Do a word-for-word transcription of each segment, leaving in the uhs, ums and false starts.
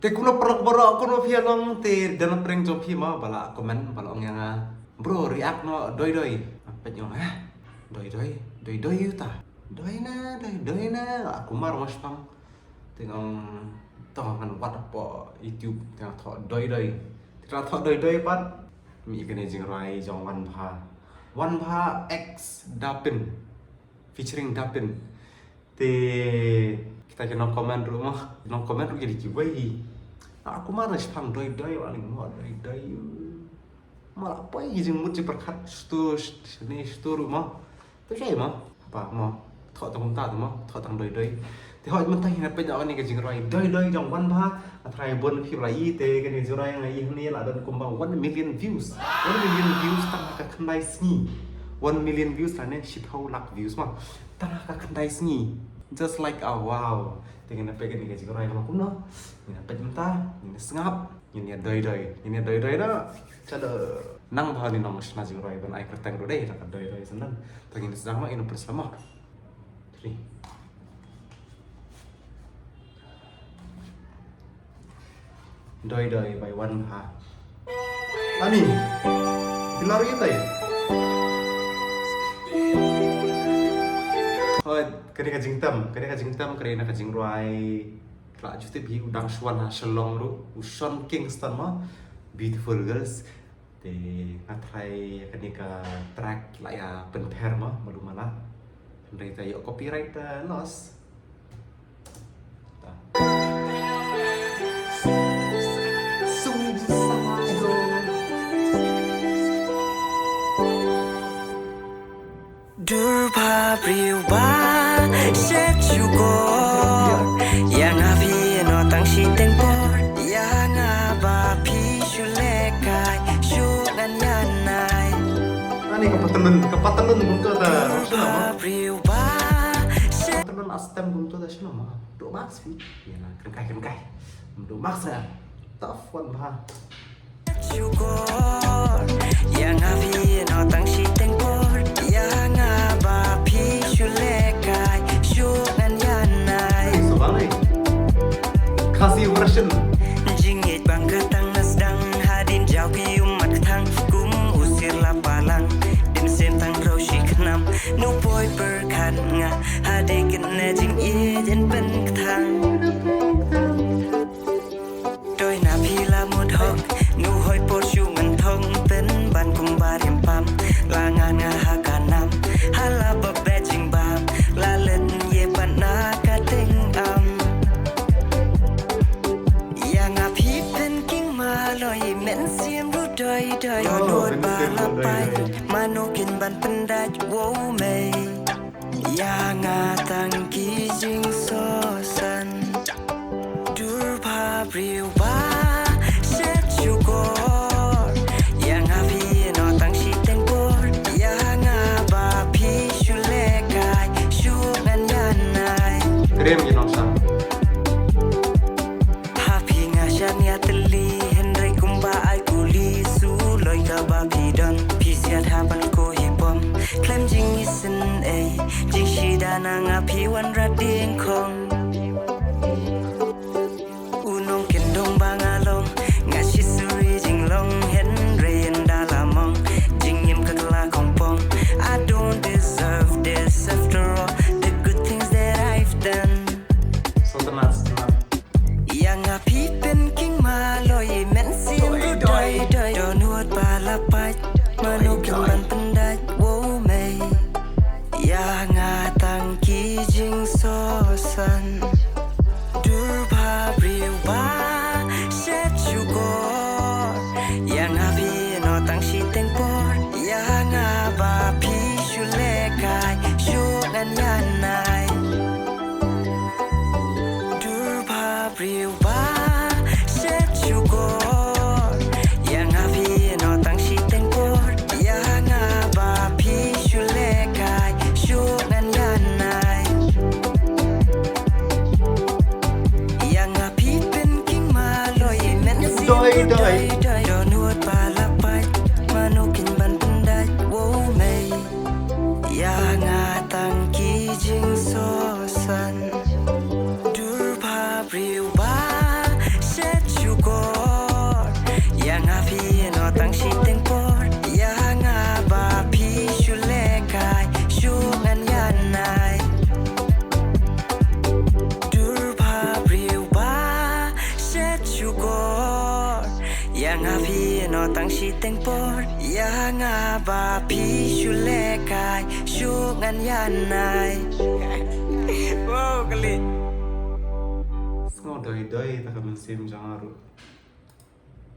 Te kumno paralok baroh, kumno phi ïa long, te don pyrshah jong phi mo ba la comment ba la ong ïa nga, bro, react noh doi doi. Peit ong, eh, doi doi, doi doi ïa uta. Doi na, doi, doi na. Aku mar mo shipang. Te nga ong, to ngan wad hapoh YouTube, te nga thoh doi doi. Te nga thoh doi doi pat. Mih kane jingrwai jong Wanbha. Wanbha X Dapin. Featuring Dapin. Te kita ki nong comment ruh mo, nong comment ruh ki dei kiwei. Aku mar shipang doi doi, wa ling mo doi doi. Mo la poi ki jingmut jingpyrkhat stu, shane stu ruh mo. To shai mo. Ba mo. Thoh tang kumta to mo. Thoh tang doi doi. Te hooid mynta ngin ïa peit ïa kane ka jingrwai doi doi jong Wanbha. Nga tharai bun phi ba la ïohi te kane ka jingrwai nga ïohi hangne la don kumba one million views. One million views tang ha ka khyndai sngi. One million views lane shiphew lak views mo. Tang ha ka khyndai sngi. Just like a wow. Te ngin ïa peit kane ka jingrwai ka long kumno. Ngin ïa peit mynta, ngin ïa sngap, ngin ïa doi doi, ngin ïa doi doi da. Chalo. Nang bha uni u nongshna jingrwai ban ai kyrteng ruh dei da ka doi doi shen. Te ngin ïa sdang mo, ngin ïa peit sha mo. Three. Doi doi by Wanbha. Ani. Phi la ruh ïa tai. Hooid, kane ka jingtem, kane ka jingtem, kane ka jingrwai. Ka la ju tip hi, u dang shu wan ha Shillong ruh, u Sean Kingston mo, Beautiful Girls. Te nga tharai kane ka track la ïa pynpher mo, malu mala. Hynrei te ïoh copyright, uh, laws. Ta. Suicide. Dur ba briew ba shet shukor, ïa nga phi noh tang shiteng por, ïa nga ba phi shu lehkai shu ngan ïa nai. Ani ka patalun, ka patalun kumto ta. Dur ba briew ba shet. Patalun astem kumto ta shano ma. Duk max phi. Ïa na kren kai kren kai. Duk max ya. Tough one ba. Shukor, ïa nga phi noh tang shiteng por, ïa nga ba phi shu lehkai shu ngan ïa nai. Khasi version. Jingngeit bang ka tang na sdang, hadien jaw ki ïum mat ka thang, kum u sir la palang, dim sem tang rau shi khnam, nu poi pyrkhat nga, hadien kane jingïeit yn pynktang. Doi na phi la mut hok, nu hoi por shu ngan thong, pynban kumba riam pam, la ngan nga ha ka nam, ha la ba beh jingbam, la len ye pat na ka teng am. Ïa nga phi pynking ma loi mynsiem ruh doi doi, oh, nud ba la pai, mano kin ban pyndait wow mei. Ïa nga tang ki jingsohsan. Dur ba briew ba shet shukor, ïa nga phi noh tang shiteng por, ïa nga ba phi shu lehkai shu ngan ïa nai. Krem ïa nongshah. Ha phi nga shaniah tylli, hynrei kumba ai kuli, su loi kaba phi don, phi siat ha ban ko hi pom. Klem jingisynei, jingshida na nga phi wanrah diengkhong. U nongkyndong ba nga long, nga shisuri jinglong, hynrei ynda la mong jingim ka kylla khongpong. I don't deserve this after all the good things that I've done. Sultanat, Sultanat. Ïa nga phi pynking ma loi mynsiem ruh doi doi, don wut ba la pait, mano kin ban pyndait wow mei. Ïa nga tang ki jingsohsan. Dur ba briew ba shet shukor, ïa nga phi noh tang shiteng por, ïa nga ba phi shu lehkai shu ngan ïa nai. Dur ba briew ba shet shukor, ïa nga phi noh tang shiteng por, ïa nga ba phi shu lehkai shu ngan ïa nai. Ïa nga phi pynking ma loi mynsiem doi doi, don wut ba la pait, mano kin ban pyndait wow mei. Ïa nga tang ki jingsohsan. Dur ba briew ba shet Shukor ïa nga phi noh tang shiteng por, ïa nga ba phi shu lehkai shu ngan ïa nai. Wow, kali. Sngew doi doi ta ka mynsiem jong nga ruh.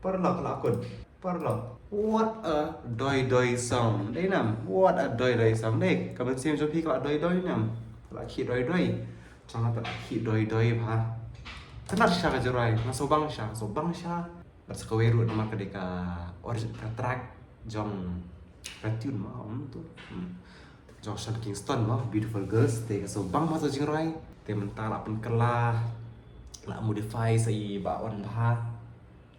Paralok la kut. Paralok. What a doi doi song. Dei nam. What a doi doi song. Dei ka mynsiem jong phi ka la doi doi nam. Ka la khih doi doi. Jong nga ka la khih doi doi bha. Ka nat sha ka jingrwai. Nga sngewbang sha, sngewbang sha. Bad sa kawei ruh namar ka dei ka origin ka track jong ka tune ma, um, tu. Hmm. Jong Sean Kingston ma, Beautiful Girls, te ka sngewbang ma sa jingrwai. Te mynta la pynkylla, la modify sa i Bah Wanbha.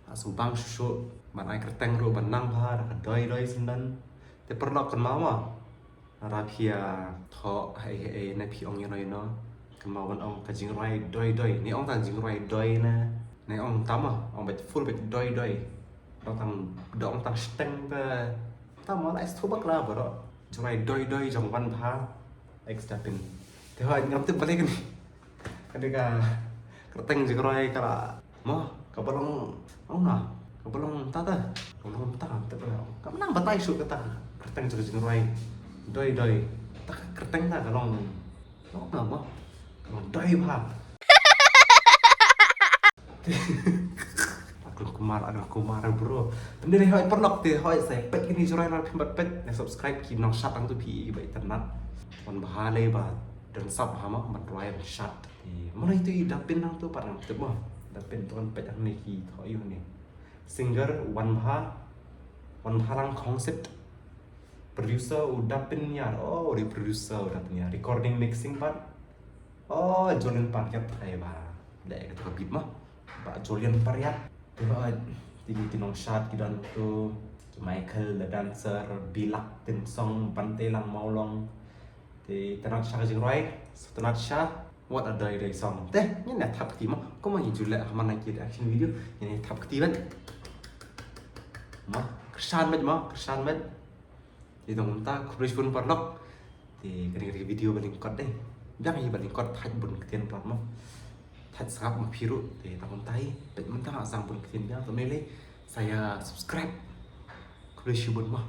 La sngewbang shuh shuh, ban ai kyrteng ruh ban nang bha, da ka doi doi syndon. Te paralok kynmaw ma. Lada phi ïa thoh, hei, hei, hei, ne phi ong ïano ïano. Kynmaw ban ong ka jingrwai doi doi. Ne ong tang jingrwai doi ne. Ne ong tang ma, ong beit full beit doi doi. Dang tang, dang ong tang shiteng te. Tang ma la is thubak la baroh. Jingrwai doi doi jong Wanbha. Ex Dapin. Te hoi ngam tip balei kane. Ka dei ka kyrteng jingrwai ka la mo, kaba long, ong na, kaba long mynta ta, kaba long mynta, mynta ba long. Kam nang batai shuh kata kyrteng jong ka jingrwai. Doi doi. Ta ka kyrteng ta ka long, long na mo, ka long doi bha. Aglong kumar, aglong kumar bro. Pynban hoi paralok te hoi sa peit kine jingrwai, lada phim pat peit ne subscribe ki nongshad tang tu phi ba itynnad. Wanbha lei ba don sap ha mo ban rwai ban shad. Te mano itu i Dapin nang tu pat ngam tip mo. Dapin tu kan peit hangne ki thoh ïa une. Singer Wanbha, Wanbha Lang Khongsit. Producer u Dapin Niar. Oh, u dei producer u Dapin Niar. Recording mixing pat. Oh, Julian Pariat, hai ba. Dei ka tu ka beat mo. Ba Julian Pariat. Te ba ti ki nongshad ki don tu. Michael the Dancer, Bilak Tin Song, Bante Lang Mawlong. Te itynnad sha ka jingrwai, sngewtynnad sha What a Doi Doi Song. Te ngin ïa thap kti mo, kumba ngi ju leh ha man la ki reaction video, ngin ïa thap kti ban. Mo, kyrshan beit mo, kyrshan beit. Te tang mynta khublei shibun paralok. Te kane ka dei ka video ba lyngkot dei. Biang hi ba lyngkot, thait bun ktien pat mo. Thait sngap ma phi ruh. Te tang mynta hi, peit mynta nga sang bun ktien biang, te mynlei sa ïa subscribe. Khublei shibun mo.